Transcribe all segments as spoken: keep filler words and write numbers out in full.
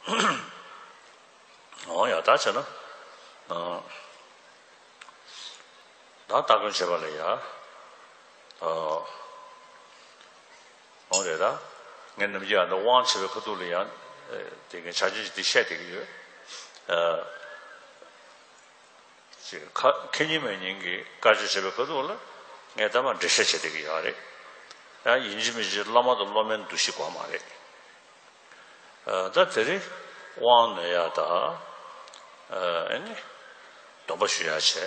འོ་ཡ་ད་བྱས་ན། ཨ། ད་སྟ་གོན་བྱེད་པ་ལ་ཡ། ཨ། འོ་རེད་ད། ངས་ནམ་རྒྱུན་ཡང་ད་དབང་བྱེད་པའི་ཁ་ཐུག་ལ་ཡང་། ཨ། དེ་གའི་ཆ་རྐྱེན་ཅིག་དེ་བཤད་བསྡད་ཀྱི་ཡོད། ཨ། ཅིག་ཁ་ཁེ་ཉིན་མེ་ཉིན་གྱི་བཀའ་ཆོས་བྱེད་པའི་ཁ་ཐུག་ལ་ངས་ད་མ་འགྲེལ་བཤད་བྱེད་བསྡད་ཀྱི་ཡོད་རེད། ཡང་ཡིན་གཅིག་མིན་གཅིག་བླ་མ་དང་སློབ་མའི་འདུ་ཤེས་དགོས་མ་རེད། ཨ། ད་དེ་རིང་དབང་ནོད་ཡག་དང་། ཨ་ནི་སྡོམ་པ་ཞུ་ཡག་བྱས་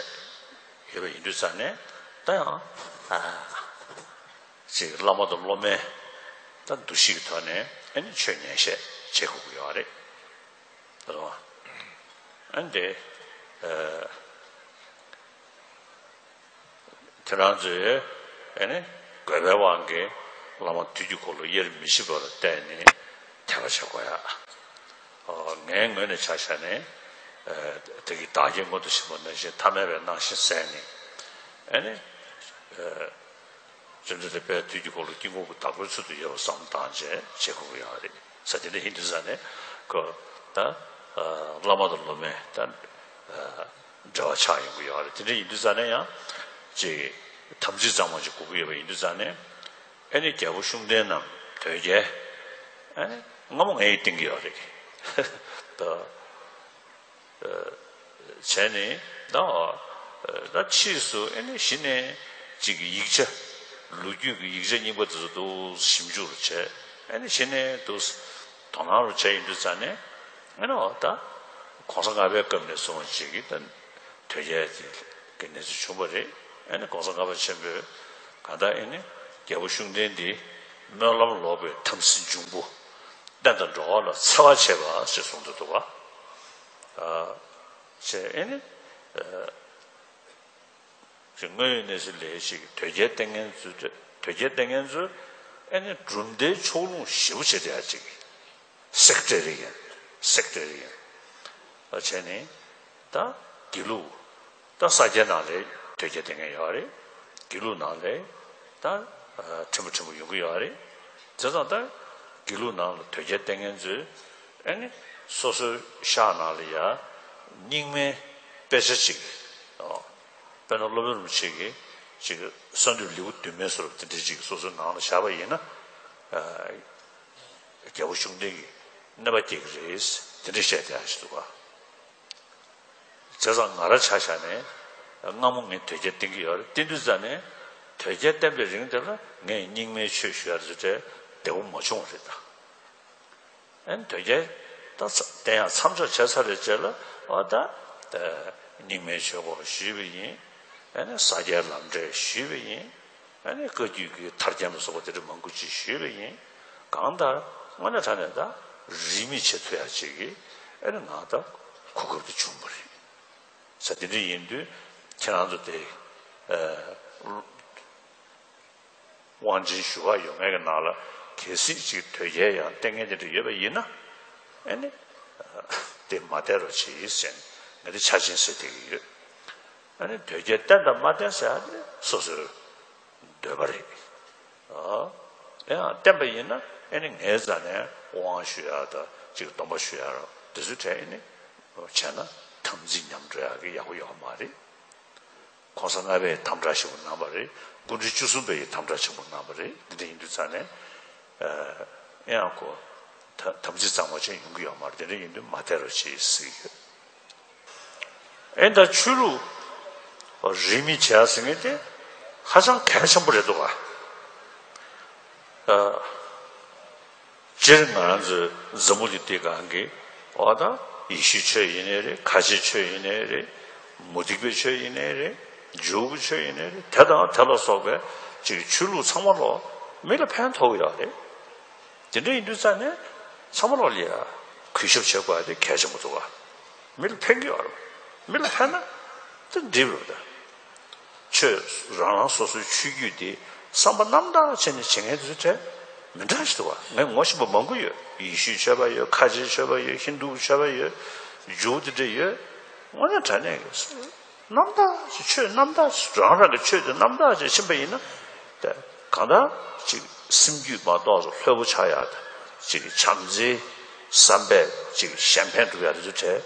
ཡོད་པ་ཡིན་དུས་ཙང་ནས་ད་ཡང་། ཨ། ཅིག་བླ་མ་དང་སློབ་མའི་ད་འདུ་ཤེས་ཀྱི་ཐོག་ནས་ཨ་ནི་ཆོས་ཉན་བཤད་བྱེད་དགོས་ཀྱི་ཡོད་རེད། ཨ་ནི་དེ། ཨ། ཁྱེད་རང་ཚོས་ཨ་ནི་དགོས་པའི་དབང་གིས་བླ་མ་དུས་ཀྱི་འཁོར་ལོ་དབྱེར་མི་ཕྱེད་པར་བལྟས་ནས་དད་པ་བྱེད་དགོས་ཡ། ཨོ། ངའི་ངོས་ནས་ཆ་བཞག་ནས། ཨ། དེ་གི་བདག་བསྐྱེད་མངོན་དུ་བྱེད་པ་ནང་བཞིན་ཐ་མལ་པའི་སྣང་ཞེན་བསལ་ནས། ཨ་ནི། ཨ། བཅོམ་ལྡན་འདས་དཔལ་དུས་ཀྱི་འཁོར་ལོ་དཀྱིལ་འཁོར་གྱི་བདག་པོའི་ཚུལ་དུ་ཡོད་པ་བསམ་བློ་བཏང་བྱས་བྱེད་དགོས་ཀྱི་ཡོད་རེད། ས་དེ་འདྲ་ཡིན་དུས་ཙང་ནས་ཁོ་ད། ཨ། བླ་མ་དང་སློབ་མའི་ད། ཨ། འབྲེལ་བ་ཆགས་ཡོང་གི་ཡོད་རེད། དེ་འདྲ་ཡིན་དུས་ཙང་ནས་ཡང་ཅིག་དམ་ཚིག་གཙང་མ་ཅིག་དགོས་ཀྱི་ཡོད་པ་ཡིན་དུས་ཙང་ནས། ཨ་ནི་རྒྱལ་པོ་ཤུགས་ལྡན་ནམ་དོལ་རྒྱལ། ཨ་ནི་སྔ་མོ་ངས་བསྟེན་གྱི་ཡོད་རེད། ད། ཨ། བྱས་ནས་ད། ཨ། ད་ཕྱིས་སུ་ཨ་ནི་གཞི་ནས་ཅིག་ཡིག་ཆ། ལོ་རྒྱུས་ཀྱི་ཡིག་ཆ་རྙིང་པ་དེ་ཚོ་འདུག་ཞིབ་འཇུག་རུ་བྱས། ཨ་ནི་གཞི་ནས་འདུག་དོ་སྣང་རུ་བྱས་ཡིན་དུས་ཙང་ནས། ཨ་ནི་འོ་ད་གོང་ས་ལྔ་པའི་སྐབས་ནས་བཟུང་ཅིག་གིས་ད་དོལ་རྒྱལ་གྱི་གནས་ཚུལ་བྱུང་བ་རེད། ཨ་ནི་གོང་ས་ལྔ་པ་ཆེན་པོས་གང་ལྟར་ཨ་ནི་རྒྱལ་པོ་ཤུགས་ལྡན་འདི་སྨོན་ལམ་ལོག་པའི་དམ་སྲི་འབྱུང་པོ། བསྟན་དང་འགྲོ་བ་ལ་འཚེ་བ་བྱེད་པ་ཞེས་གསུངས་འདུག་པ། ཨ། བྱས་ཨ་ནི། ཨ། ཅིག་དངོས་ཡོད་གནས་ཚུལ་ལས་ཤིག་དོལ་རྒྱལ་བསྟེན་མཁན་ཚོས། དོལ་རྒྱལ་བསྟེན་མཁན་ཚོས་ཨ་ནི་གྲུབ་མཐའི་ཕྱོགས་ལྷུང་ཞེ་པོ་བྱེད་བསྡད་ཡ་ཅིག་སེག་ཊེ་རི་ཡན། སེག་ཊེ་རི་ཡན། ཨ། བྱས་ནས་ད་དགེ་ལུགས། ད་ས་སྐྱའི་ནང་ལ་དོལ་རྒྱལ་བསྟེན་མཁན་ཡོད་རེད། དགེ་ལུགས་ནང་ལ་ད། ཨ། ཕྲན་བུ་ཕྲན་བུ་ཡོང་གི་ཡོད་རེད། བྱས་ཙང་ད་དགེ་ལུགས་ནང་ལ་དོལ་རྒྱལ་བསྟེན་མཁན་ཚོས་ཨ་ནི་སོ་སོའི་ཤག་ནང་ལ་ཡ་རྙིང་མའི་དཔེ་ཆ་ཅིག་ཨོ། དཔེར་ན་སློབ་དཔོན་རིན་པོ་ཆེ་གིས་ཅིག་གསང་འདུས་ལེའུ་བདུན་མའི་བཟོ་འདྲ་དེ་འདྲ་ཅིག་སོ་སོའི་ནང་ལ་བཞག་པ་ཡིན་ན། ཨ། རྒྱལ་པོ་ཤུགས་ལྡན་གྱིས་གནོད་པ་སྐྱེལ་གྱི་རེད། དེ་འདྲ་བཤད་བསྡད་ཡ་ཞིག་འདུག་ག་བྱས་ཙང་ང་རང་ཆ་བཞག་ནས་སྔ་མོ་ངས་དོལ་རྒྱལ་བསྟེན་གྱི་ཡོད་རེད། བསྟེན་དུས་ཙང་ནས་དོལ་རྒྱལ་བསྟེན་པའི་རིང་དེ་ལ་ངས་རྙིང་མའི་ཆོས་ཞུ་ཡ་རེད་ཟེར་བྲལ་བདེ་པོ་མ་བྱུང་བ་རེད་ད། ཨ་ནི་དོལ་རྒྱལ་ད་བསྟེན་ཡ་མཚམས་འཇོག་བྱས་ཚར་བའི་རྗེས་ལ། འོ་ད་རྙིང་མའི་ཆོས་སྐོར་ཞུས་པ་ཡིན། ཨ་ནི་ས་སྐྱའི་ལམ་འབྲས་ཞུས་པ་ཡིན། ཨ་ནི་བཀའ་བརྒྱུད་ཀྱི་ཐར་རྒྱན་ལ་སོགས་པ་དེ་འདྲ་མང་པོ་ཅིག་ཞུས་པ་ཡིན། གང་ལྟར་དངོས་གནས་དྲང་གནས་ད་རིས་མེད་བྱེད་ཐུབ་ཡ་ཅིག་གིས་ཨ་ནི་ང་ད་གོ་སྐབས་དེ་བྱུང་བ་རེད། ས་དེ་འདྲ་ཡིན་དུས་ཁྱེད་རང་ཚོ་དེ། ཨ། དབང་ཆེན་ཞུ་ག་ཡོང་མཁན་གྱི་ནང་ལ་གལ་སྲིད་ཅིག་དོལ་རྒྱལ་ཡང་བསྟེན་མཁན་དེ་འདྲ་ཡོད་པ་ཡིན་ན། ཨ་ནི་དེ་མ་བསྟེན་རོགས་གྱིས་ཟེར་ནས་ངས་དེ་ཆ་ཆེན་ཟེར་བསྡད་ཀྱི་ཡོད། ཨ་ནི་དོལ་རྒྱལ་བསྟེན་དང་མ་བསྟེན་ཟེར་ཡ་དེ་སོ་སོའི་འདོད་པ་རེད། ཨ། ཡང་བསྟེན་པ་ཡིན་ན་ཨ་ནི་ངའི་རྩ་ནས་དབང་ཞུ་ཡ་དང་ཅིག་སྡོམ་པ་ཞུ་ཡ་རོ་དེ་ཚོའི་གྲས་ཨ་ནི་བྱས་ན་དམ་ཚིག་ཉམས་འགྲོ་ཡ་གི་ཡག་པོ་ཡོད་མ་རེད། གོང་ས་ལྔ་པས་དམ་དྲག་ཞེ་པོ་གནང་བ་རེད། སྐུ་ཕྲེང་བཅུ་གསུམ་པས་ཡང་དམ་དྲག་ཆེན་པོ་གནང་བ་རེད། འདི་འདྲ་ཡིན་དུས་ཙང་ནས། ཨ། ཡང་ཁོ་ད་དམ་ཚིག་གཙང་མ་ཅན་ཡོང་གི་ཡོད་མ་རེད། དེ་འདྲ་ཡིན་དུས་མ་བསྟེན་རོགས་གྱིས་ཟེར་གྱི་ཡོད། ཨེ་ད་ཆོས་ལུགས་རིས་མེད་བྱས་ཟེར་མཁན་དེ་ཧ་ཅང་གལ་ཆེན་པོ་རེད་འདུག་ག་ཨ། སྤྱིར་ང་རང་ཚོའི་འཛམ་བུ་གླིང་འདི་སྒང་གི་འོ་ད་ཡེ་ཤུའི་ཆོས་ཡིན་ནའི་རེད། ཁ་ཆེའི་ཆོས་ཡིན་ནའི་རེད། མུ་སྟེགས་པའི་ཆོས་ཡིན་ནའི་རེད། འཇུའི་ཆོས་ཡིན་ནའི་རེད། དེ་དང་དེ་ལ་སོགས་པའི་ཅིག་ཆོས་ལུགས་ཚང་མ་ལོ་མི་ལ་ཕན་ཐོགས་ཀྱི་ཡོད་རེད། དེ་འདྲ་ཡིན་དུས་ཙང་ནས་ཚང་མ་ལོ་ལ་ཡ་གུས་ཞབས་བྱེད་དགོས་ཡ་དེ་གལ་ཆེན་པོ་འདུག་ག་མི་ལ་ཕན་གྱི་ཡོད་རེད། མི་ལ་ཕན་ན་དེ་འགྲིག་རེད་ད། ཆོས་རང་རང་སོ་སོའི་ཆོས་བརྒྱུད་དེ་བསམ་པ་རྣམ་དག་བྱས་ནས་བྱེད་མཁན་ཚོའི་གྲས་མི་འདྲ་ཞིག་འདུག་བ། ངས་ངོ་ཤེས་པ་མང་པོ་ཡོད། ཡེ་ཤུའི་ཆོས་པ་ཡོད། ཁ་ཆེའི་ཆོས་པ་ཡོད། ཧིན་དུའི་ཆོས་པ་ཡོད། འཇུའི་དེ་འདྲ་ཡོད། དངོས་གནས་དྲང་གནས་ཀྱི་རྣམ་དག་ཅིག་ཆོས་རྣམ་དག་ཅིག་རང་རང་གི་ཆོས་དེ་རྣམ་དག་ཅིག་ཕྱིན་པ་ཡིན་ན། ད་གང་ལྟར་ཅིག་སེམས་རྒྱུད་མ་གཏོགས་སུ་ལྷོད་པོ་ཆགས་ཡག་དང་། ཅིག་བྱམས་བརྩེ་ བསམ་པས་ཅིག་གཞན་ཕན་སྒྲུབ་ཡ་དེ་ཚོ་བྲལ།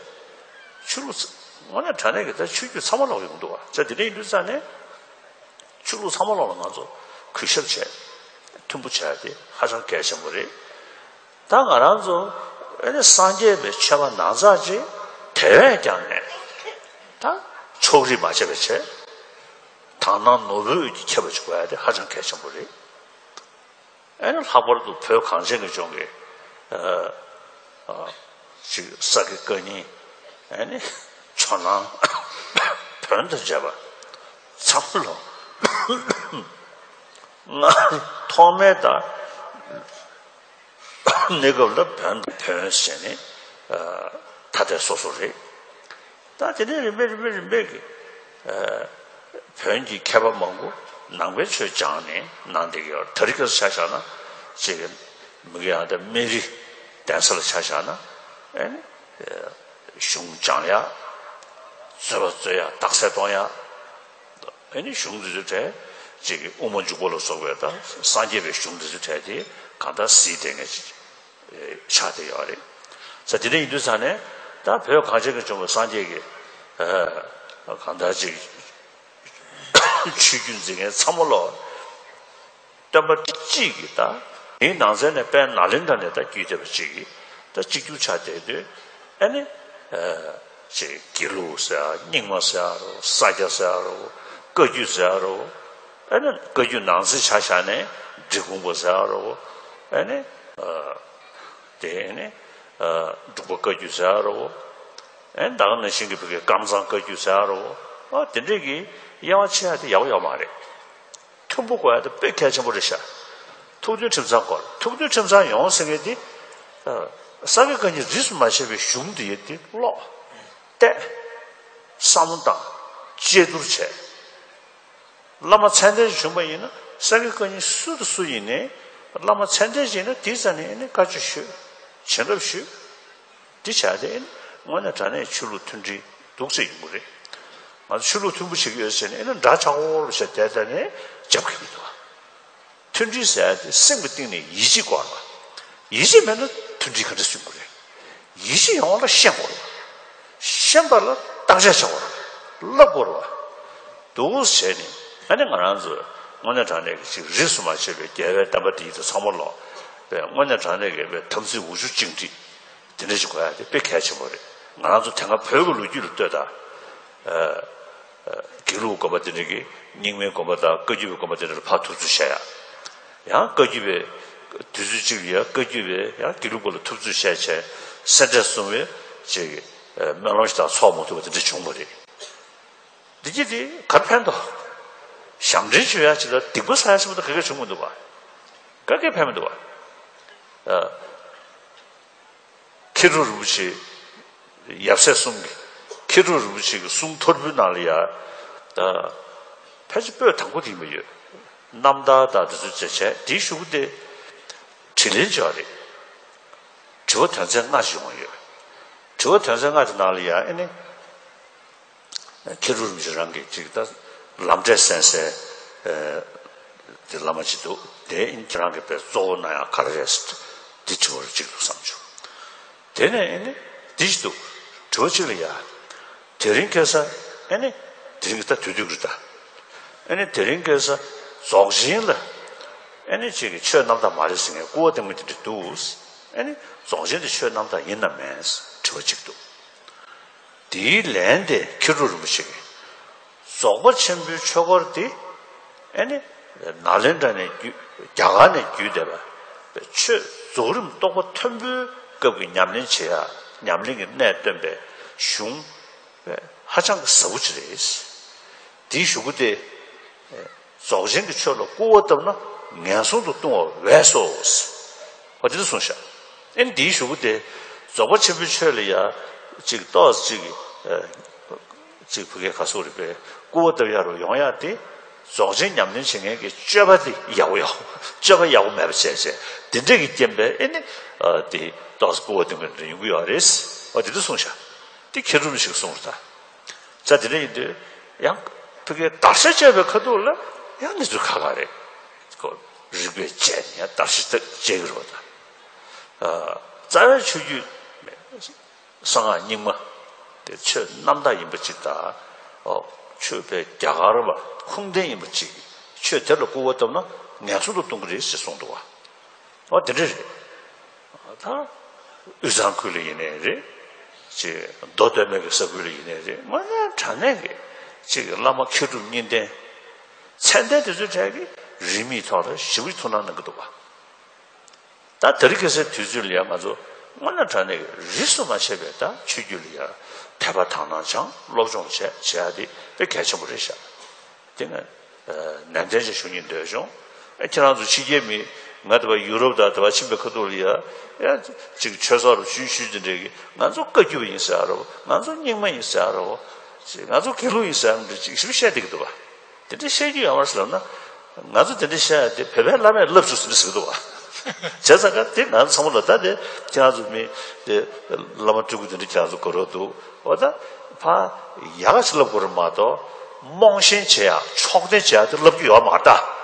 ཆོས་ལུགས་ཚ་དངོས་གནས་དྲང་གནས་ཀྱི་ད་ཆོས་བརྒྱུད་ཚང་མ་ལོག་ཡོང་འདུག་བ། ཅག་དེ་འདྲ་ཡིན་དུས་ཙང་ནས་ཆོས་ལུགས་ཚང་མ་ལོག་ལ་ང་ཚོ་གུས་ཞབས་བྱས་མཐུན་པོ་བྱས་ཏེ་ཧ་ཅང་གལ་ཆེན་པོ་རེད། ད་ང་རང་ཚོ་ཨེ་ནི་སངས་རྒྱས་པའི་ཆོས་པ་ནང་ཚགས་ཅིག་དེ་བས་ཀྱང་ནས་ད་ཕྱོགས་རིས་མ་བྱས་པ་བྱས། དག་སྣང་ནོར་བུའི་དབུས་ཀྱི་ཁྱད་པར་ཅིག་དགོས་ཡ་དེ་ཧ་ཅང་གལ་ཆེན་པོ་རེད། ཨེ་ནི་ལྷག་པར་དུ་བོད་གངས་ཅན་གྱི་ལྗོངས་ཀྱི་ཨ་ཨ་ཅིག་ས་དགེ་བཀའ་རྙིང་ཨེ་ནི་ཇོ་ནང་བོན་དང་བཅས་པ་ཚང་མ་ལོ་ང་ཐོག་མའི་ད་གནས་སྐབས་ལ་བོན་བོན་ཟེར་ནས་ཨ་ཐ་དད་སོ་སོ་རེད། ད་དེ་ནས་རིམ་པས་རིམ་པས་རིམ་པས་ཀྱི་ཨ་བོན་གྱི་མཁས་པ་མང་པོ་ནང་པའི་ཆོས་སྦྱངས་ནས་གནང་བསྡད་ཀྱི་ཡོད་རེད། དེ་རིང་ཁ་སང་ཆ་བཞག་ན་ཅིག་མི་གི་ཡང་ད་སྨན་རི་གདན་ས་ལ་ཆ་བཞག་ན་ཨེ་ནི་གཞུང་སྦྱང་ཡ། རྩོད་པ་རྩོད་ཡ། རྟགས་གསལ་གཏོང་ཡ། ཨེ་ནི་གཞུང་འདི་ཚོ་གྲས་ཅིག་དབུ་མ་འཇུག་པ་ལ་སོགས་པའི་ད་སངས་རྒྱས་པའི་གཞུང་འདི་ཚོ་གྲས་དེ་གང་ལྟར་གཟིགས་བསྡད་མཁན་ཅིག་ཆགས་བསྡད་ཡོད་རེད། ས་དེ་འདྲ་ཡིན་དུས་ཙང་ནས་ད་བོད་གངས་ཅན་གྱི་ལྗོངས་པའི་སངས་རྒྱས་ཀྱི་ཨ་གང་ལྟར་ཅིག་ཆོས་བརྒྱུད་འཛིན་མཁན་ཚང་མ་ལོ། སྟོན་པ་གཅིག་གིས་ད་དེའི་ནང་ཚན་ནས་དཔལ་ནཱ་ལེནྡྲ་ནས་ད་བརྒྱུད་བསྡད་པ་གཅིག་གིས་ད་གཅིག་གྱུར་ཆགས་བསྡད་དུས་ཨ་ནི་ཨ་ཅིག་དགེ་ལུགས་ཟེར་ཡ། རྙིང་མ་ཟེར་ཡ་རོ། ས་སྐྱ་ཟེར་ཡ་རོ། བཀའ་བརྒྱུད་ཟེར་ཡ་རོ། ཨ་ནི་བཀའ་བརྒྱུད་ནང་གསེས་ཆ་བཞག་ནས་འབྲི་གུང་པ་ཟེར་ཡ་རོ། ཨ་ནི་ཨ་དེ་ཨ་ནི་ཨ་འབྲུག་པ་བཀའ་བརྒྱུད་ཟེར་ཡ་རོ། ཨ་ནི་ད་ག་ནང་བཞིན་གྱི་བོད་ཀྱི་ཀམ་ཚང་བཀའ་བརྒྱུད་ཟེར་ཡ་རོ། ཨ་དེ་འདྲས་ཀྱི་དབྱེ་བ་ཕྱེ་ཡ་དེ་ཡག་པོ་ཡོད་མ་རེད། མཐུན་པོ་དགོས་ཡ་དེ་དཔེ་གལ་ཆེན་པོ་རེད་ཤག་ཐུགས་མཐུན་ཁྲིམས་གཙང་སྐོར། ཐུགས་མཐུན་ཁྲིམས་གཙང་ཡོང་ཟེར་མཁན་དེ་ཨ་ས་དགེ་བཀའ་རྙིང་རིས་སུ་མ་ཆད་པའི་གཞུང་འདི་ཡོད་དེ་ཀློག་བལྟས། བསམ་བློ་བཏང་། དཔྱད་བསྡུར་བྱས། བླ་མ་ཚད་ལྡན་ཞིག་བྱུང་པ་ཡིན་ན་ས་དགེ་བཀའ་རྙིང་སུ་དང་སུ་ཡིན་ནའི་བླ་མ་ཚད་ལྡན་ཞིག་ཡིན་ན་དེའི་རྩ་ནས་ཨེ་ནི་བཀའ་ཆོས་ཞུས། བྱིན་རླབས་ཞུས། འདི་བྱས་ཏེ་ཨེ་ནི་དངོས་གནས་དྲང་གནས་ཆོས་ལུགས་མཐུན་སྒྲིལ་འདུག་ཟེར་ཡོང་གི་རེད། ང་ཚོ་ཆོས་ལུགས་མཐུན་པོ་བྱེད་ཀྱི་ཡོད་ཟེར་ནས་ཨེ་ནི་འདྲ་ཆགས་འོར་བྱས་བསྡད་བསྡད་ནས་རྒྱབ་ཁ་མི་འདུག་མཐུན་སྒྲིལ་ཟེར་ཡ་དེ་སེམས་ཀྱི་གཏིང་ནས་ཡིད་ཆེས་དགོས་རེད་པ། ཡིད་ཆེས་མེད་ན་མཐུན་སྒྲིལ་ག་འདྲ་བཟོ་དགོས་རེད། ཡིད་ཆེས་ཡོང་བ་ལ་ཤེས་དགོས་རེད་པ། ཤེས་པ་ལ་བརྟག་དཔྱད་བྱ་དགོས་རེད་པ། བསླབ་དགོས་རེད་པ། འདུག་བྱས་ནས་ཨ་ནི་ང་རང་ཚོ་དངོས་གནས་དྲང་གནས་ཀྱི་ཅིག་རིས་སུ་མ་ཆད་པའི་རྒྱལ་བའི་བསྟན་པ་འདི་ཡིད་དུ་ཚང་མ་ལོག་པའི་དངོས་གནས་དྲང་གནས་ཀྱི་དམ་ཚིག་འུ་ཚུགས་བཅིངས་འགྲིག་དེ་འདྲ་ཞིག་དགོས་ཡ་དེ་དཔེ་གལ་ཆེན་པོ་རེད། ང་རང་ཚོ་དེ་སྔ་བོད་ཀྱི་ལོ་རྒྱུས་ལ་ལྟོས་དང་། དགེ་ལུགས་དགོན་པ་དེ་འདྲ་གི་རྙིང་མའི་དགོན་པ་དང་བཀའ་བརྒྱུད་པའི་དགོན་པ་དེ་འདྲ་ལ་ཕར་ཐུབ་ཚོད་བཤད་ཡ། ཡང་བཀའ་བརྒྱུད་པའི་དུས་ཚོད་གཅིག་ལ་ཡང་བཀའ་བརྒྱུད་པའི་ཡང་དགེ་ལུགས་པ་ལ་ཐུབ་ཚོད་བཤད་བྱས་སེ་འབྲས་གསུམ་པའི་ཅིག་སྨོན་ལམ་ཞིག་དང་ཚོགས་མ་ཐུབ་པ་དེ་འདྲ་བྱུང་བ་རེད། འདི་གྱིས་དེ་གར་ཕན་ཐོགས། ཞབས་འདྲེན་བྱེད་ཡ་ཅིག་ལ་སྡིག་པ་བསགས་ཡ་ཆེན་པོ་དང་ག་གེ་བྱུང་མི་འདུག་པ། ག་གེ་ཕན་མི་འདུག་པ། མཁས་གྲུབ་རིན་པོ་ཆེ། ཡབ་སྲས་གསུམ་གྱི་མཁས་གྲུབ་རིན་པོ་ཆེ་གི་གསུང་ཐོར་བུའི་ནང་ལ་ཡ། ད་ཕལ་ཆེར་པོད་དང་པོ་དེ་ཡིན་པ་ཡོད། རྣམ་ཐར་དང་དེ་ཚོ་བྱས་བྱས་དེའི་གཞུག་གུ་དེ་དྲིས་ལན་བྱས་པ་རེད། དྲི་བ་དོན་ཚན་ལྔ་ཞིག་ཡོང་བ་ཡོད། དྲི་བ་དོན་ཚན་ལྔ་དེ་ནང་ལ་ཡ་ཨེ་ནི། མཁས་གྲུབ་རིན་པོ་ཆེ་རང་གིས་ཅིག་ད་ལམ་འབྲས་གསན་སའི་ཨ་དེ་བླ་མ་ཅིག་འདུག་དེ་ཨིན་ཁྱེད་རང་གིས་དཔེ་གཙོ་བོ་གནང་ཡག་ག་རེ་རེད་ཟེར་དེ་དྲི་བ་རུ་གཅིག་འདུག་བསམ་བྱུང་། དེ་ནས་ཨེ་ནི་འདི་ཞིག་འདུག་དྲི་བ་གཅིག་ལ་ཡ། དེ་རིང་ཁ་སང་ཨེ་ནི་དེ་རིང་གི་ད་དུས་དུས་ཀྱི་རེད་ད། ཨེ་ནི་དེ་རིང་ཁ་སང་རྫོགས་ཆེན་ལ་ཨེ་ནི་ཅིག་གི་ཆོས་རྣམ་དག་མ་རེད་ཟེར་མཁན་སྐུར་བ་འདེབས་མཁན་དེ་འདྲ་འདུག་ཨེ་ནི་རྫོགས་ཆེན་དེ་ཆོས་རྣམ་དག་ཡིན་ནམ་མིན་དྲི་བ་གཅིག་འདུག་དེའི་ལན་དེ་མཁས་གྲུབ་རིན་པོ་ཆེ་གིས། རྫོགས་པ་ཆེན་པོའི་ཆོས་འཁོར་འདི། ཨེ་ནི། ནཱ་ལེནྡྲ་ནས་བརྒྱུད་རྒྱ་གར་ནས་བརྒྱུད་བསྡད་པ། ཆོས་རྫོགས་རིམ་རྟོགས་པ་མཐོན་པོའི་སྐབས་ཀྱི་ཉམས་ལེན་བྱེད་ཡ་ཉམས་ལེན་གྱི་གནད་སྟོན་པའི་གཞུང་། ཧ་ཅང་གི་ཟབ་པོ་ཅིག་རེད། དེའི་གཞུག་གུ་དེ། རྫོགས་ཆེན་གྱི་ཆོས་ལ་སྐུར་བ་བཏབ་ན་ངན་སོང་དུ་ལྟུང་བ་བས་སོ། འོ་དེ་འདྲ་གསུངས་ཤག་ཨེ་ནི་དེའི་གཞུག་གུ་དེ་རྫོགས་པ་ཆེན་པོའི་ཆོས་ལ་ཡ་ཅིག་ཏོག་ཙམ་ཅིག་ཅིག་བུ་གའི་ཁ་སོགས་རེད་པས་སྐུར་བ་བཏབ་ཡ་རུ་ཡོང་ཡ་དེ་རྫོགས་ཆེན་ཉམས་ལེན་བྱེད་མཁན་གྱི་སྤྱོད་པ་དེ་ཡག་པོ་ཡག་པོ་སྤྱོད་པ་ཡག་པོ་མེད་པ་བྱས་བྱས་དེ་འདྲ་གི་རྐྱེན་པས་ཨེ་ནི་དེ་ཏོག་ཙམ་སྐུར་བ་བཏབ་མཁན་རེ་ཡོང་གི་ཡོད་རེད། འོ་དེ་འདྲ་གསུངས་ཤག་དེ་མཁས་གྲུབ་ཞིག་གསུངས་རེད་ད། ཙང་དེ་འདྲ་ཡིན་དུས་ཡང་ཕ་གིའི་བརྡར་ཤ་བཅད་པའི་ཁ་ཐུག་ལ་ཡང་འདི་ཚོ་ཁག་ཁག་རེད། ཁོ་རིགས་པས་དཔྱད་ནས་ཡང་བརྡར་ཤ་བཅད་ཀྱི་རེད་པ་ད། རྩ་བའི་ཆོས་བརྒྱུད་གསང་སྔགས་རྙིང་མ་དེ་ཆོས་རྣམ་དག་ཡིན་པ་ཅིག་དང་། ཨོ། ཆོས་པའི་རྒྱ་གར་བ་ཁུངས་ལྡན་ཡིན་པ་ཅིག་ཆོས་དེ་ལ་སྐུར་བ་བཏབ་ན་ངན་སོང་དུ་ལྟུང་གི་རེད་ཅེས་གསུངས་འདུག་བ། ཨོ། དེ་འདྲ་རེད། ད་དབུས་གཙང་ཁུལ་ལ་ཡིན་ནའི་རེད། ཅིག་མདོ་སྟོད་སྨད་ཀྱི་ས་ཁུལ་ལ་ཡིན་ནའི་རེད། དངོས་གནས་དྲང་གནས་ཀྱི་ཅིག་བླ་མ་མཁས་གྲུབ་གཉིས་ལྡན་མཚན་ལྡན་དེ་ཚོའི་གྲས་ཀྱིས་རིས་མེད་ཐོག་ལ་ཞེ་པོ་ཅིག་ཐུགས་སྣང་གནང་གི་འདུག་བ། ད་དེ་རིང་ཁ་སང་དུས་ཚོད་ལ་ཡང་ང་ཚོ་དངོས་གནས་དྲང་གནས་ཀྱི་རིས་སུ་མ་ཆད་པའི་ད་ཆོས་བརྒྱུད་ལ་ཡང་དད་པ་དག་སྣང་སྦྱང་། སློབ་སྦྱོང་བྱས་བྱས་ཡ་དེ་དཔེ་གལ་ཆེན་པོ་རེད་ཤག་དེ་ང་ནན་ཏན་ཅིག་ཞུ་སྙིང་འདོད་བྱུང་། ཨ། ཁྱེད་རང་ཚོ་ཕྱི་རྒྱལ་མི་ང་དེ་བ་ཡུ་རོབ་དང་དེ་བ་ཕྱིན་པའི་ཁ་ཐུག་ལ་ཡ་ཡ་ཅིག་ཆོས་ཚོགས་རུ་ཞུ་ཞུ་དེ་འདྲས་ཀྱི་ང་ཚོ་བཀའ་བརྒྱུད་པ་ཡིན་ཟེར་ཡ་རོ། ང་ཚོ་རྙིང་མ་ཡིན་ཟེར་ཡ་རོ། ཅིག་ང་ཚོ་དགེ་ལུགས་ཡིན་ཟེར་ཡ་འདྲ་ཅིག་ཞིབ་བཤད་བསྡད་ཀྱི་འདུག་བ། དེ་འདྲ་བཤད་རྒྱུ་ཡོད་མ་རེད་ཟེར་ལབ་ན། ང་ཚོ་དེ་འདྲ་བཤད་ཡ་དེ་བོད་པའི་བླ་མས་བསླབ་བཅུག་ཟིན་ཟེར་གྱི་འདུག་བ། བྱས་ཙང་ཀ་དེ་ང་ཚོ་ཚང་མ་ལ་ད་དེ་ཁྱེད་རང་ཚོ་མི་དེ་བླ་མ་སྤྲུལ་སྐུ་དེ་འདྲ་ཁྱེད་རང་ཚོ་གོ་རོགས་འདུག་འོ་ད་ཕ་ཡག་ག་ཅིག་བསླབ་དགོས་རེད་མ་གཏོགས་རྨོངས་ཞེན་བྱེད་ཡ་ཕྱོགས་འཐེན་བྱེད་ཡ་དེ་བསླབ་རྒྱུ་ཡོད་མ་རེད་ད།